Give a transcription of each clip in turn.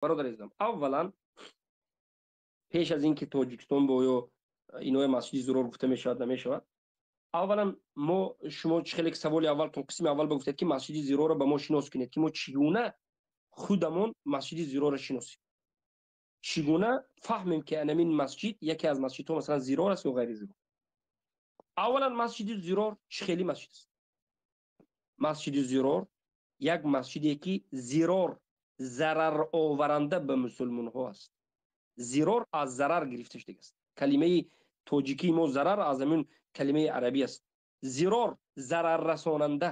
Бародар азизам, аввалан, пеш аз ин ки Тоҷикистон бо ё иноя масҷиди Зирор гуфта мешавад, намешавад, аввалан мо шумо чӣ хеле саволи аввалтон, қисми аввал ба гуфтед, ки масҷиди Зирорро ба мо шинос кунед, ки мо чӣ гуна худамон масҷиди Зирорро шиносем, чӣ гуна фаҳмем, ки анамин масҷид яке аз масҷидҳо, масалан, Зирор аст ё ғайри Зирор. Аввалан, масҷиди Зирор чӣ хели масҷид аст? Масҷиди Зирор як масҷиде, ки зирор, зарароваранда ба мусулмонҳо аст. Зирор аз зарар гирифта шудааст. Калимаи тоҷикии мо зарар аз ҳамин калимаи арабӣ аст. Зирор, зараррасонанда.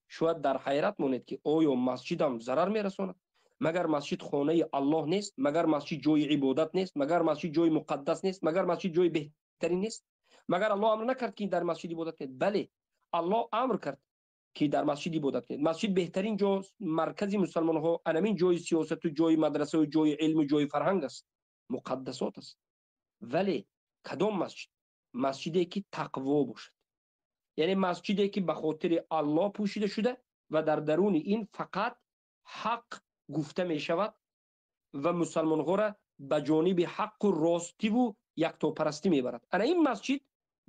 Шояд дар ҳайрат монед, ки оё масҷидам зарар мерасонад? Магар масҷид хонаи Аллоҳ нест? Магар масҷид ҷои ибодат нест? Магар масҷид ҷои муқаддас нест? Магар масҷид ҷои беҳтарин нест? Магар Аллоҳ амр накард, ки дар масҷид ибодат кунед? Бале, Аллоҳ амр кард, ки дар масҷид ибодат кунед. Масҷид беҳтарин ҷо, маркази мусалмонҳо, анамин ҷои сиёсату ҷои мадрасаю ҷои илму ҷои фарҳанг аст, муқаддасот аст. Вале кадом масҷид? Масҷиде, ки тақво бошад, яъне масҷиде, ки ба хотири Аллоҳ пӯшида шуда ва дар даруни ин фақат ҳақ гуфта мешавад ва мусалмонҳоро ба ҷониби ҳаққу ростиву яктопарастӣ мебарад. Ана ин масҷид,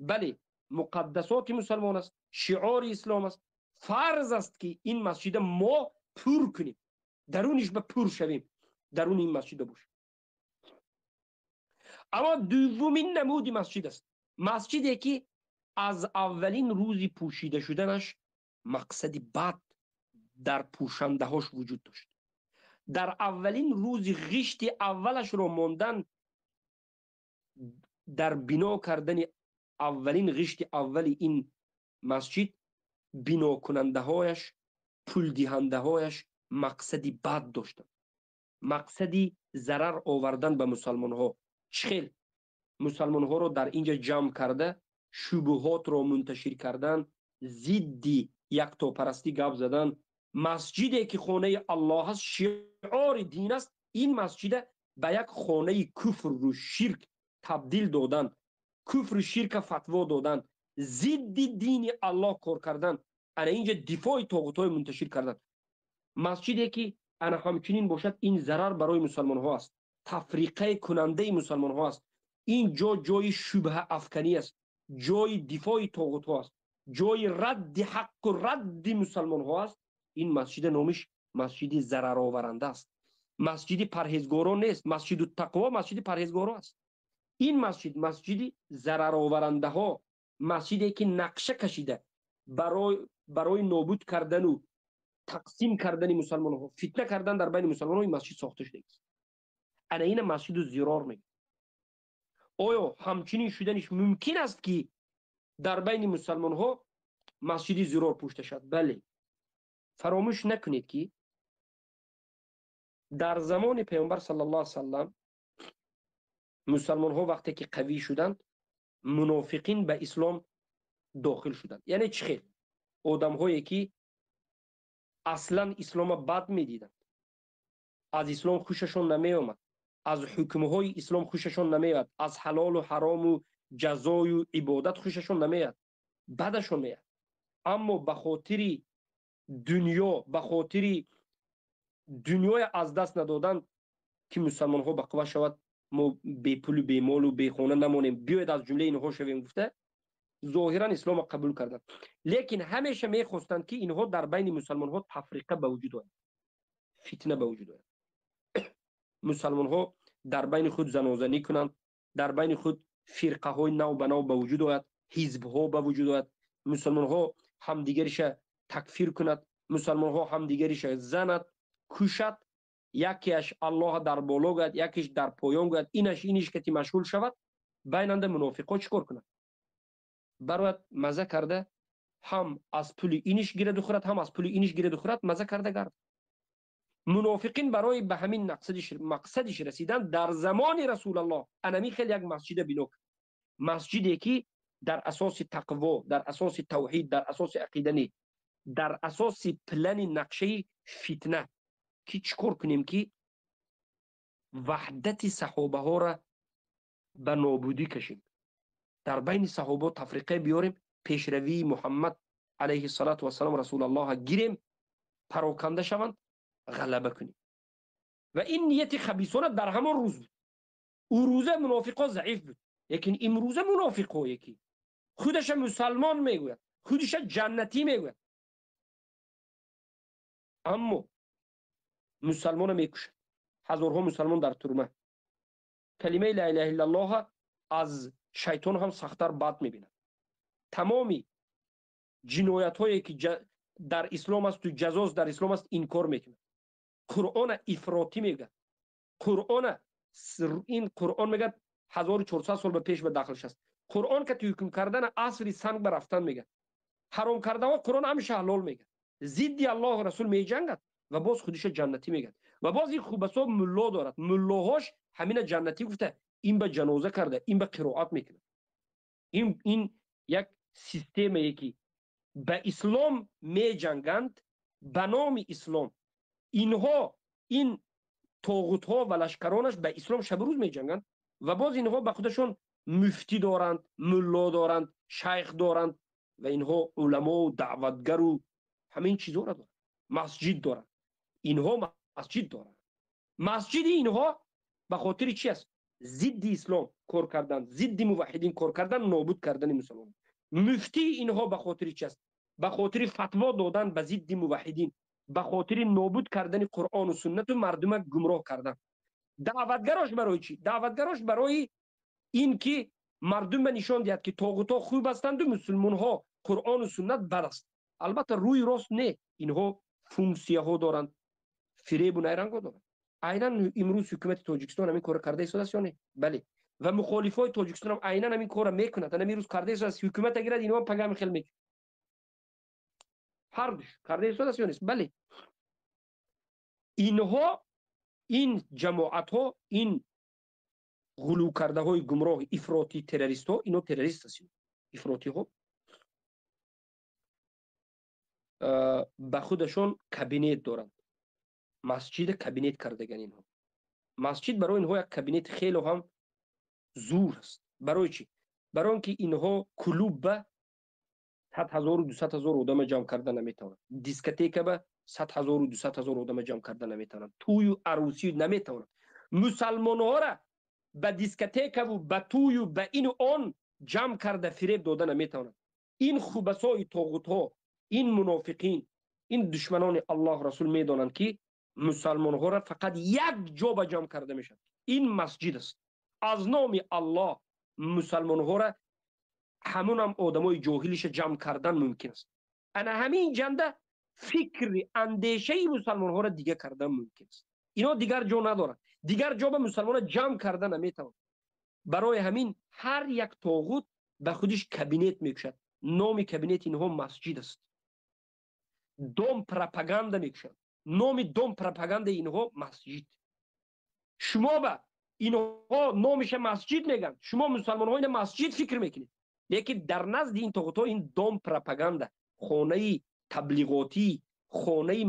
бале, муқаддасоти мусалмон аст, шиори ислом аст. Фарз аст, ки ин масҷида мо пур кунем, даруниш ба пур шавем, даруни ин масҷида бошем. Аммо дуввумин намуди масҷид аст масҷиде, ки аз аввалин рӯзи пӯшида шуданаш мақсади бад дар пӯшандаҳош вуҷуд дошт. Дар аввалин рӯзи ғишти аввалашро мондан, дар бино кардани аввалин ғишти аввали ин масҷид, бинокунандаҳояш, пулдиҳандаҳояш мақсади бад доштанд, мақсади зарар овардан ба мусалмонҳо. Чӣ хел? Мусалмонҳоро дар инҷа ҷамъ карда, шубуҳотро мунташир кардан, зидди яктопарастӣ гап задан. Масҷиде, ки хонаи Аллоҳ аст, шиори дин аст, ин масҷида ба як хонаи куфру ширк табдил додан, куфру ширка фатво додан, зидди дини Аллоҳ кор кардан, ана инҷа дифои тоғутҳои мунташир кардан. Масҷиде, ки ана ҳамчунин бошад, ин зарар барои мусалмонҳо аст, тафриқаи кунандаи мусалмонҳо аст. Ин ҷо ҷои шубҳаафканӣ аст, ҷои дифои тоғутҳо аст, ҷои радди ҳаққу радди мусалмонҳо аст. Ин масҷида номиш масҷиди зарароваранда аст, масҷиди парҳезгорон нест. Масҷиду тақво масҷиди парҳезгоро аст. Ин масҷид масҷиди зарароварандаҳо, масҷиде, ки нақша кашида барои нобуд кардану тақсим кардани мусалмонҳо, фитна кардан дар байни мусалмонҳо ин масҷид сохта шудааст. Ана ина масҷиду зирор мегӯяд. Оё ҳамчунин шуданиш мумкин аст, ки дар байни мусалмонҳо масҷиди зирор пӯшта шавад? Бале. Фаромӯш накунед, ки дар замони Паёмбар саллаллоҳу алайҳи васаллам мусалмонҳо вақте ки қавӣ шуданд, мунофиқин ба ислом дохил шуданд. Яъне чӣ хел? Одамҳое, ки аслан ислома бад медиданд, аз ислом хушашон намеомад, аз ҳукмҳои ислом хушашон намеояд, аз ҳалолу ҳарому ҷазою ибодат хушашон намеояд, бадашон меяд, аммо ба хотири дунё, ба хотири дунёя аз даст надодан, ки мусалмонҳо ба қувва шавад, мо бепулу бемолу бехона намонем, биёед аз ҷумлаи инҳо шавем гуфта, зоҳиран ислома қабул карданд, лекин ҳамеша мехостанд, ки инҳо дар байни мусалмонҳо тафриқа ба вуҷуд ояд, фитна ба вуҷуд ояд, мусалмонҳо дар байни худ занозанӣ кунанд, дар байни худ фирқаҳои нав ба нав ба вуҷуд ояд, ҳизбҳо ба вуҷуд ояд, мусалмонҳо ҳамдигариша такфир кунад, мусалмонҳо ҳамдигариша занад, кушад, якеаш Аллоҳ дар боло гӯяд, якеш дар поён гӯяд, инаш иниш кати машғул шавад. Байнанда мунофиқҳо чӣ кор кунад? Барояд, маза карда, ҳам аз пули иниш гираду хӯрад, ҳам аз пули иниш гираду хӯрад, маза карда гард. Мунофиқин барои ба ҳамин мақсадиш расидан дар замони Расулаллоҳ анами хел як масҷида бино кард, масҷиде, ки дар асоси тақво, дар асоси тавҳид, дар асоси ақида не, дар асоси плани нақшаи фитна, ки чӣ кор кунем, ки ваҳдати саҳобаҳоро ба нобудӣ кашем, дар байни саҳобаҳо тафриқе биёрем, пешравии Муҳаммад алайҳи салату вассалом, Расулаллоҳа гирем, пароканда шаванд, ғалаба кунем. Ва ин нияти хабисона дар ҳамон рӯз буд. Ӯ рӯза мунофиқо заиф буд, лекин имрӯза мунофиқое ки худаша мусалмон мегӯяд, худаша ҷаннатӣ мегӯяд, аммо мусалмона мекушад. Ҳазорҳо мусалмон дар турма. Калимаи ла илаҳа иллаллоҳ аз шайтон ҳам сахттар бад мебинад. Тамоми ҷиноятҳое ки дар ислом асту ҷазост дар ислом аст, инкор мекунад. Қуръона ифротӣ мегӯяд. Қуръона, ин Қуръон мегӯяд, 1400 сол ба пеш ба дахлш аст. Қуръон ки ҳукм кардана асри санг ба рафтан мегӯяд. Ҳаром кардаҳо Қуръон ҳамеша ҳалол мегӯяд. Зидди Аллоҳу Расул меҷангад ва боз худиша ҷаннатӣ мегӯяд. Ва боз ин хубасо мулло дорад. Муллоҳош ҳамина ҷаннатӣ гуфта, ин ба ҷаноза карда, ин ба қироат мекунад. Ин як системае ки ба ислом меҷанганд ба номи ислом. Инҳо, ин тоғутҳо ва лашкаронаш ба ислом шабу рӯз меҷанганд ва боз инҳо ба худашон муфтӣ доранд, мулло доранд, шайх доранд ва инҳо уламову даъватгару ҳамин чизҳоро доранд. Масҷид доранд. Инҳо масҷид доранд. Масҷиди инҳо ба хотири чи аст? Зидди ислом кор кардан, зидди муваҳҳидин кор кардан, нобуд кардани мусалмон. Муфтии инҳо ба хотири чи аст? Ба хотири фатво додан ба зидди муваҳҳидин, ба хотири нобуд кардани Қуръону суннату мардума гумроҳ кардан. Даъватгарош барои чӣ? Даъватгарош барои ин ки мардума нишон диҳад, ки тоғутҳо хуб ҳастанду мусулмонҳо, Қуръону суннат бад аст. Албатта, рӯи рост не, инҳо функсияҳо доранд, фиребу найрангҳо доранд. Айнан имрӯз ҳукумати Тоҷикистон ҳамин корро карда истодааст ё не? Бале. Ва мухолифои Тоҷикистон ҳам айнан ҳамин корро мекунад. Ана имрӯз карда истодааст, ҳукумата гирад, инҳо пагами хел мекунад. Ҳар душ карда истодааст ё нест? Бале. Инҳо, ин ҷамоатҳо, ин ғулӯкардаҳои гумроҳ, ифротӣ, террористҳо, ино террорист ҳастанд, ифротиҳо ба худашон кабинет доранд. Масҷида кабинет кардаган инҳо. Масҷид барои инҳо як кабинети хело ҳам зур аст. Барои чӣ? Барои он ки инҳо клуб ба 100 0-у 200 000 одама ҷамъ карда наметавонанд, дискотека ба 100 0-у 200 000 одама ҷамъ карда наметавонанд, тӯю арӯсӣ наметавонанд. Мусалмонҳоро ба дискотекаву ба тӯю ба ину он ҷамъ карда фиреб дода наметавонанд. Ин хубасои тоғутҳо, ин мунофиқин, ин душманони Аллоҳ Расул медонанд, ки мусалмонҳоро фақат як ҷо ба ҷамъ карда мешавад, ин масҷид аст. Аз номи Аллоҳ мусалмонҳоро, ҳамунам одамои ҷоҳилиша ҷамъ кардан мумкин аст. Ана ҳамин ҷанда фикри андешаи мусалмонҳоро дига кардан мумкин аст. Ино дигар ҷо надоранд, дигар ҷо ба мусалмонро ҷамъ карда наметавонад. Барои ҳамин ҳар як тоғут ба худиш кабинет мекушад. Номи кабинети инҳо масҷид аст. Дом пропаганда мекушанд. Номи дом пропагандаи инҳо масҷид. Шумо ба инҳо номиша масҷид мегӯянд, шумо мусалмонҳо ина масҷид фикр мекунед, лекин дар назди ин тоғутҳо ин дом пропаганда, хонаи таблиғотӣ, хонаи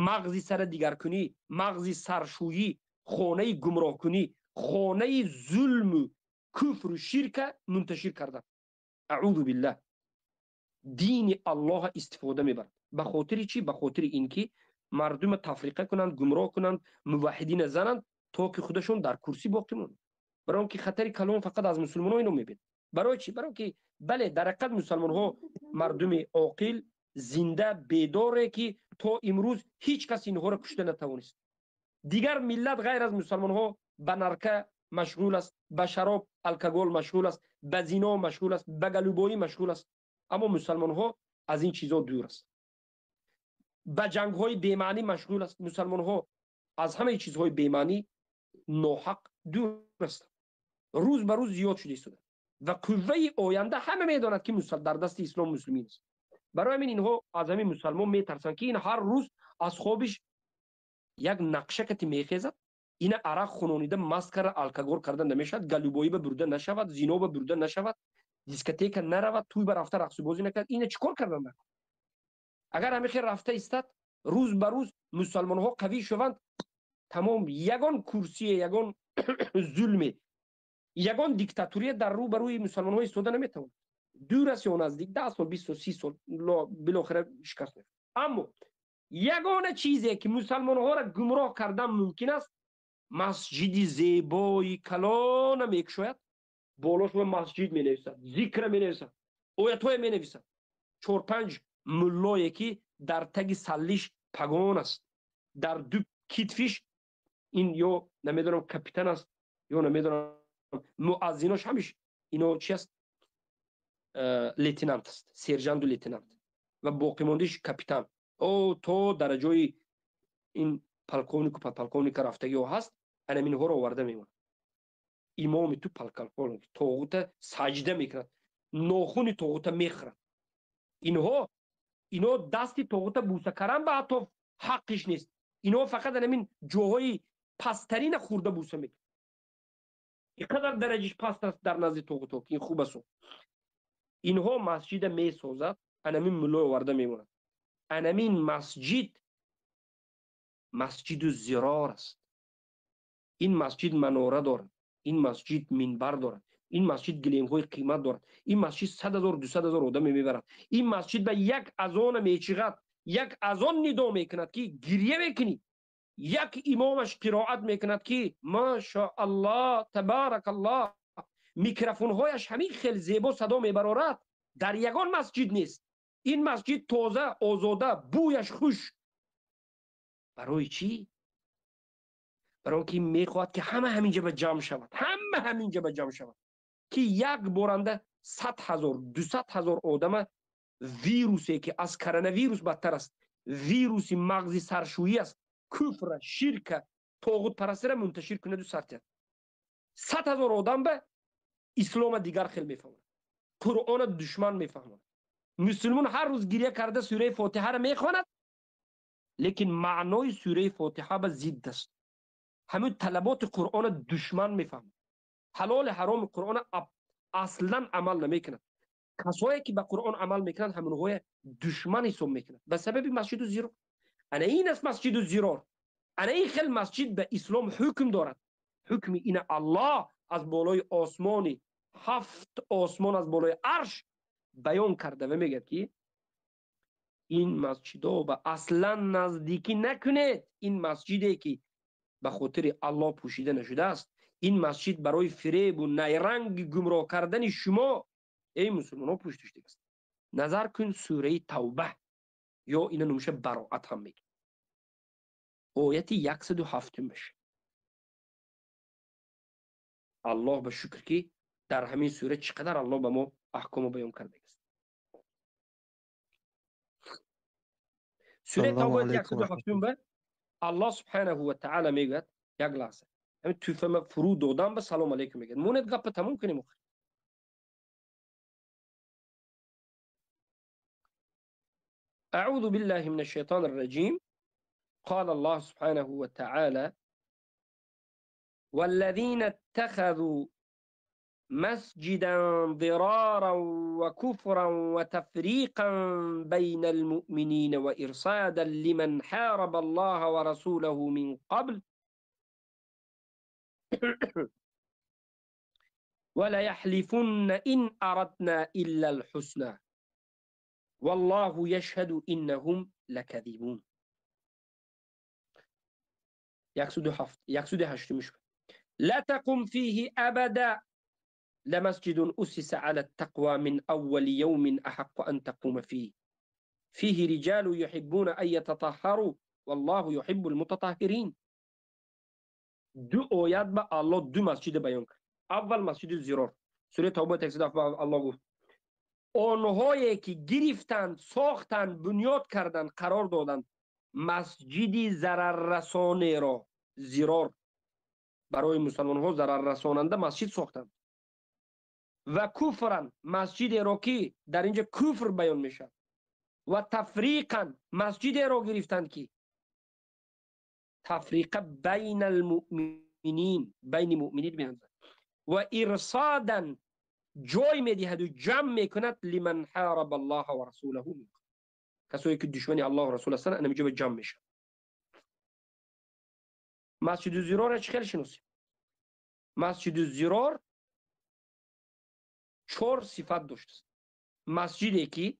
мағзи сара дигаркунӣ, мағзи саршӯӣ, хонаи гумроҳкунӣ, хонаи зулму куфру ширка мунташир кардан. Аъузу биллаҳ. Дини Аллоҳа истифода мебарад. Ба хотири чӣ? Ба хотири ин ки мардума тафриқа кунанд, гумроҳ кунанд, муваҳҳидина зананд, то ки худашон дар курсӣ боқӣ монанд. Барои он ки хатари калон фақат аз мусулмонҳо ино мебинад. Барои чӣ? Барои ки, бале, дар ҳақиқат мусулмонҳо мардуми оқил, зинда, бедоре, ки то имрӯз ҳеҷ кас инҳоро кушта натавонист. Дигар миллат ғайр аз мусулмонҳо ба нарка машғул аст, ба шароб, алкогол машғул аст, ба зино машғул аст, ба галубоӣ машғул аст, аммо мусулмонҳо аз ин чизо дур аст. Ба ҷангҳои бемаънӣ машғул аст. Мусулмонҳо аз ҳамаи чизҳои бемаънӣ, ноҳақ дур ҳастанд. Рӯз ба рӯз зиёд шуда истода ва қувваи оянда ҳама медонад, ки дар дасти ислом муслимин аст. Барои ҳамин инҳо аз ҳамин мусалмон метарсанд, ки ин ҳар рӯз аз хобиш як нақша кати мехезад. Ина арақ хунонида, маст карда, алкогол карда намешавад, галубоӣ ба бурда нашавад, зино ба бурда нашавад, дискотека наравад, тӯй ба рафта рақсубозӣ накард. Ина чӣ кор кардан? Агар ҳамин хел рафта истад, рӯз ба рӯз мусалмонҳо қавӣ шаванд, тамом, ягон курсие, ягон зулме, ягон диктатурия дар рӯ ба рӯи мусалмонҳо истода наметавонад. Дур аст ё наздик, 10 сол, 20 сол, 30 сол, билохира шикаст мехӯрад. Аммо Ягона чизе ки мусалмонҳоро гумроҳ кардан мумкин аст, масҷиди зебои калона мекушояд, болош масҷид менависад, зикра менависад, оятҳое менависад. 4-5 муллое ки дар таги саллиш пагон аст, дар ду китфиш ин ё намедонам капитан аст, ё намедонам муаззинош ҳамиш ино чи аст, лейтенант аст, сержанту лейтенант ва боқимондиш капитан. О то дараҷои ин полковнику подполковника рафтагиҳо ҳаст, анаминҳоро оварда мемонад. Имоми ту полковник тоғута саҷда мекунад, нохуни тоғута мехӯрад. Ино дасти тоғута буса кардан ба ҳатто ҳаққиш нест. Ино фақат анамин ҷоҳои пасттарина хӯрда буса мекунад. Иқадар дараҷиш паст аст дар назди тоғуто, ки ин хуб аст. Инҳо масҷида месозад, анамин мулло оварда мемонад. Анамин масҷид масҷиду зирор аст. Ин масҷид манора дорад, ин масҷид минбар дорад, ин масҷид гилемҳои қимат дорад, ин масҷид 100 000, 200 000 одаме мебарад. Ин масҷид ба як азона мечиғад, як азон нидо мекунад ки гирья мекунӣ, як имомаш қироат мекунад ки машааллоҳ табаракаллоҳ, микрофонҳояш ҳамин хел зебо садо мебарорад, дар ягон масҷид нест. Ин масҷид тоза, озода, бӯяш хуш. Барои чӣ? Барои ки мехоҳад ки ҳама ҳаминҷа ба ҷамъ шавад, ҳама ҳаминҷа ба ҷамъ шавад, ки як боранда 100 000, 200 000 одама вирусе ки аз коронавирус бадтар аст, вируси мағзи саршӯӣ аст, куфра, ширка, тоғутпарастиро мунташир кунаду сар диҳад. 100 000 одам ба ислома дигар хел мефаҳмад, Қуръона душман мефаҳмад. Мусулмон ҳар рӯз гирья карда сураи Фотиҳаро мехонад, лекин маънои сураи Фотиҳа ба зидд аст. Ҳамин талаботи Қуръона душман мефаҳмад, ҳалоли ҳароми Қуръона аслан амал намекунад. Касое ки ба Қуръон амал мекунанд, ҳамонҳое душман ҳисоб мекунад ба сабаби масҷиду зирор. Ана ин аст масҷиду зирор. Ана ин хел масҷид ба ислом ҳукм дорад. Ҳукми ина Аллоҳ аз болои осмони 7 осмон, аз болои арш баён карда ва мегӯяд ки ин масҷидо ба аслан наздикӣ накунед. Ин масҷиде ки ба хотири Аллоҳ пӯшида нашудааст, ин масҷид барои фиребу найранги гумроҳ кардани шумо эй мусулмонҳо пӯшида шудааст. Назар кун сураи Тавба, ё ина номаша Бароат ҳам мегӯяд, ояти 107-маш. Аллоҳ ба шукр ки дар ҳамин сура чӣ қадар Аллоҳ ба мо аҳкомо баён кардааст. Сураи Салому Тавба алайкум ва 107-ум ба Аллоҳ субҳанаҳу ва таъала мегӯяд, як лаҳза ҳамин туфама фурӯ додам ба салом алайкум мегӯяд. Монед гапа тамом кунем охир. أعوذ بالله من الشيطان الرجيم. قال الله سبحانه وتعالى: والذين اتخذوا مسجدا ضرارا وكفرا وتفريقا بين المؤمنين وإرصادا لمن حارب الله ورسوله من قبل ولا يحلفن إن أردنا إلا الحسنى والله يشهد إنهم لكاذبون. 108. لا تقم فيه أبدا لمسجد أسس على التقوى من أول يوم أحق أن تقوم فيه فيه رجال يحبون أن يتطهروا والله يحب المتطهرين. دو آیات با الله دو مسجد بیان کرد. اول مسجد زیرار، سوره توبه 107 الله گفت آنهایی که گرفتند، ساختند، بنیاد کردند، قرار دادند مسجدی ضرررسانه را، زیرار برای مسلمان ها ضرر رساننده مسجد ساختند، و کفرن مسجد را که در اینجا کفر بیان میشد، و تفریقا مسجد را گرفتند که تفریق بین المؤمنین، بین مؤمنین میاندازد، و ارصادا جای میدهد و جمع میکند لمن حارب الله و رسوله، کسایی که دشمن الله و رسول هستند انا به جمع میشن. مسجد زیرار را چه خیلی شناسیم؟ مسجد زیرار 4 صفت داشت است. مسجدی که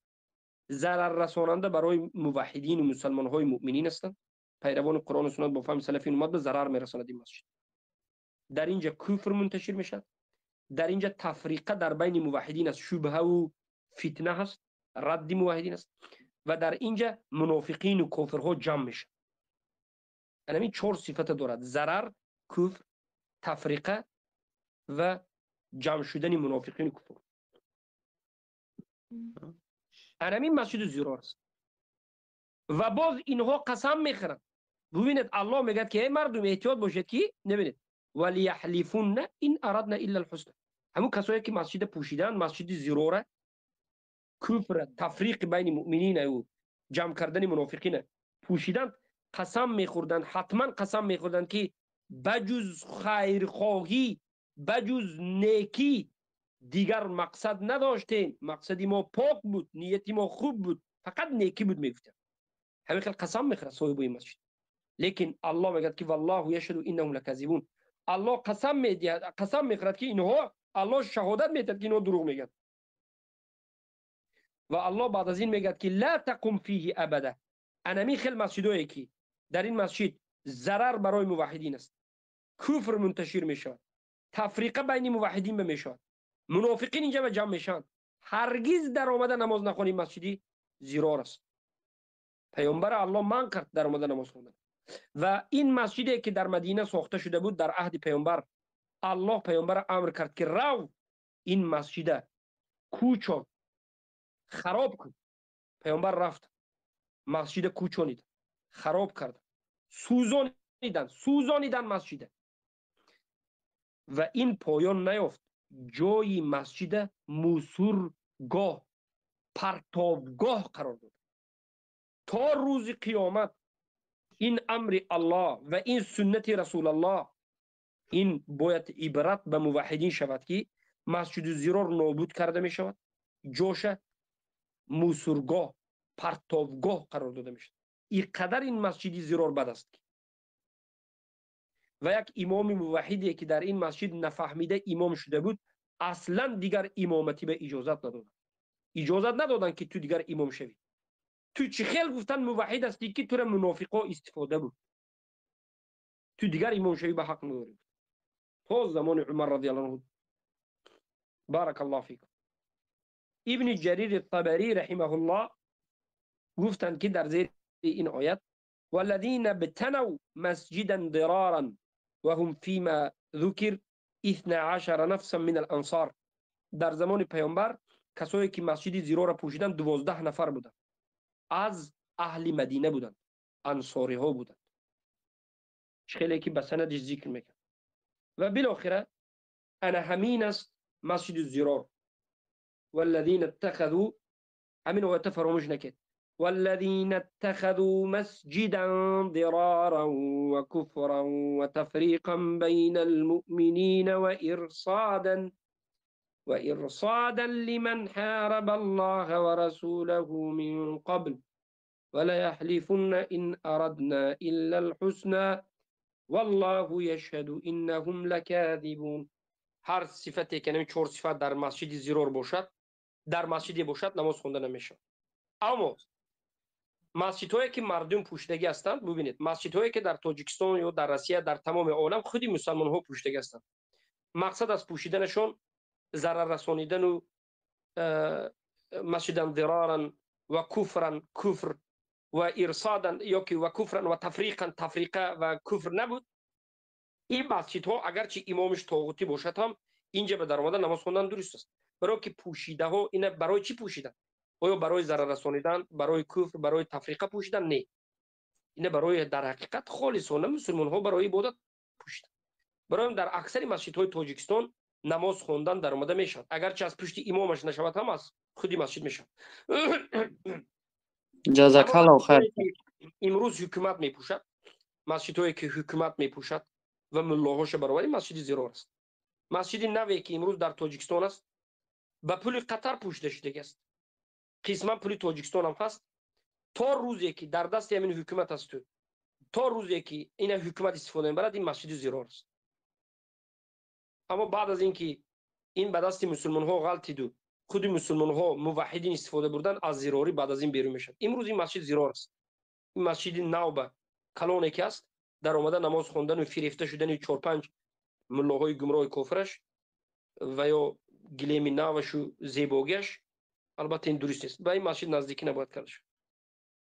Зараррасонанда барои муваҳҳидину мусалмонҳои муъминин ҳастанд. Пайравони Қуръону суннат бо фаҳми салафи уммат ба зарар мерасонад ин масҷид. Дар инҷа куфр мунташир мешавад. Дар инҷа тафриқа дар байни муваҳҳидин аст, шубҳаву фитна ҳаст, радди муваҳҳидин аст ва дар инҷа мунофиқину кофирҳо ҷамъ мешаванд. Ҳамин чор сифата дорад: зарар, куфр, тафриқа ва ҷамъ шудани мунофиқину куфр. Ҳамин масҷиду зирор аст. Ва боз инҳо қасам мехӯранд. Бубинед, Аллоҳ мегӯяд, ки эй мардум, эҳтиёт бошед, ки небинед, валияҳлифунна ин арадна илла алҳусна. Ҳамун касое ки масҷида пӯшиданд, масҷиди зирора, куфра, тафриқи байни муъминина ҷамъ кардани мунофиқина пӯшиданд, қасам мехӯрданд, ҳатман қасам мехӯрданд, ки ба ҷуз хайрхоҳӣ, ба ҷуз некӣ дигар мақсад надоштем, мақсади мо пок буд, нияти мо хуб буд, фақат некӣ буд, мегуфтанд. Ҳамин хел қасам мехӯрад соҳиби ин масҷид. Лекин Аллоҳ мегӯяд, ки валлоҳу яшҳаду иннаҳум лаказибун. Аллоҳ қасам медиҳад, қасам мехӯрад, ки инҳо, Аллоҳ шаҳодат медиҳад, ки инҳо дурӯғ мегӯянд. Ва Аллоҳ баъд аз ин мегӯяд, ки ла тақум фиҳи абада. Анамин хел масҷидое ки дар ин масҷид зарар барои муваҳҳидин аст, куфр мунташир мешавад, тафриқа байни муваҳҳидин ба мешавад, мунофиқин инҷа ба ҷамъ мешаванд, ҳаргиз дар омада намоз нахонӣ, масҷиди зирор аст. Паёмбар Аллоҳ манъ кард дар омада намоз хондан. Ва ин масҷиде ки дар Мадина сохта шуда буд дар аҳди паёмбар, Аллоҳ паёмбара амр кард, ки рав, ин масҷида кӯчон, хароб кун. Паёмбар рафт, масҷида кӯчонид, хароб кард, сӯзонидан, сӯзонидан масҷида. Ва ин поён наёфт. Ҷои масҷида мусургоҳ, партобгоҳ қарор дод. То рӯзи қиёмат ин амри Аллоҳ ва ин суннати Расулаллоҳ, ин бояд ибрат ба муваҳҳидин шавад, ки масҷиду зирор нобуд карда мешавад, ҷоша мусургоҳ, партобгоҳ қарор дода мешавад. Ин қадар ин масҷиди зирор бад аст. Ва як имоми муваҳҳиде ки дар ин масҷид нафаҳмида имом шуда буд, аслан дигар имоматӣ ба иҷозат надоданд. Иҷозат надоданд, ки ту дигар имом шавӣ. Ту чӣ хел гуфтан муваҳҳид ҳастӣ, ки тура мунофиқо истифода буд, ту дигар имом шавӣ ба ҳақ надорӣ. То замони Умар радиаллоҳу анҳу. Баракаллоҳу фикум. Ибни Ҷарир Табарӣ раҳимаҳуллоҳ гуфтанд, ки дар зери ин оят والذين ابتنوا مسجدا ضرارا وهم فيما ذكر 12 نفسا من الانصار. Дар замони паёмбар касое ки масҷиди зирора пӯшиданд 12 нафар буданд, аз аҳли Мадина буданд, ансориҳо буданд, хеле ки ба санадиш зикр мекард. Ва билохира ана ҳамин аст масҷиди зирор. والذين اتخذوا, ҳамин оята фаромӯш накед, والذين اتخذوا مسجدا ضرارا وكفرا وتفريقا بين المؤمنين وإرصادا لمن حارب الله ورسوله من قبل وليحلفن إن أردنا إلا الحسنى والله يشهد إنهم لكاذبون. Ҳар сифате ки чор сифат дар масҷиди зирор бошад, дар масҷиде бошад, намоз хонда намешавад. Аммо масҷидҳое ки мардум пӯшидагӣ ҳастанд, бубинед, масҷидҳое ки дар Тоҷикистон ё дар Россия, дар тамоми олам худи мусалмонҳо пӯшидагӣ ҳастанд, мақсад аз пӯшиданашон зарар расонидану масҷидан дироран ва куфран, куфр ва ирсодан ёки ва куфран ва тафриқан, тафриқа ва куфр набуд. Ин масҷидҳо агарчи имомиш тоғутӣ бошад ҳам, инҷа ба даромада намоз хондан дуруст аст. Барои ки пӯшидаҳо ина барои чӣ пӯшиданд? Оё барои зарар расонидан, барои куфр, барои тафриқа пӯшидан? Не, ина барои дар ҳақиқат холисона мусулмонҳо барои ибодат пӯшиданд. Барои дар аксари масҷидҳои Тоҷикистон намоз хондан даромада мешавад, агарчи аз пушти имомаш нашавад ҳам, аз худи масҷид мешавад. Ҷазакаллоҳу хайр. Имрӯз ҳукумат мепӯшад, масҷидҳое ки ҳукумат мепӯшад ва муллоҳоша баробари масҷиди зирор аст. Масҷиди наве ки имрӯз дар Тоҷикистон аст, ба пули Қатар пӯшида шудагӣ аст, қисман пули Тоҷикистон ҳам ҳаст. То рӯзе ки дар дасти ҳамин ҳукумат асту то рӯзе ки ина ҳукумат истифода мебарад, ин масҷиди зирор аст. Аммо баъд аз ин ки ин ба дасти мусулмонҳо ғалтиду Худи мусулмонҳо, муваҳҳидин истифода бурдан аз зирорӣ баъд аз ин берун мешавад. Имрӯз ин масҷид зирор аст. Ин масҷиди нав ба калоне ки аст, дар омада намоз хондану фирефта шудани чор-панҷ муллоҳои гумроҳи кофираш ва ё гилеми навашу зебогиаш, албатта, ин дуруст нест. Ба ин масҷид наздикӣ набояд карда шуд.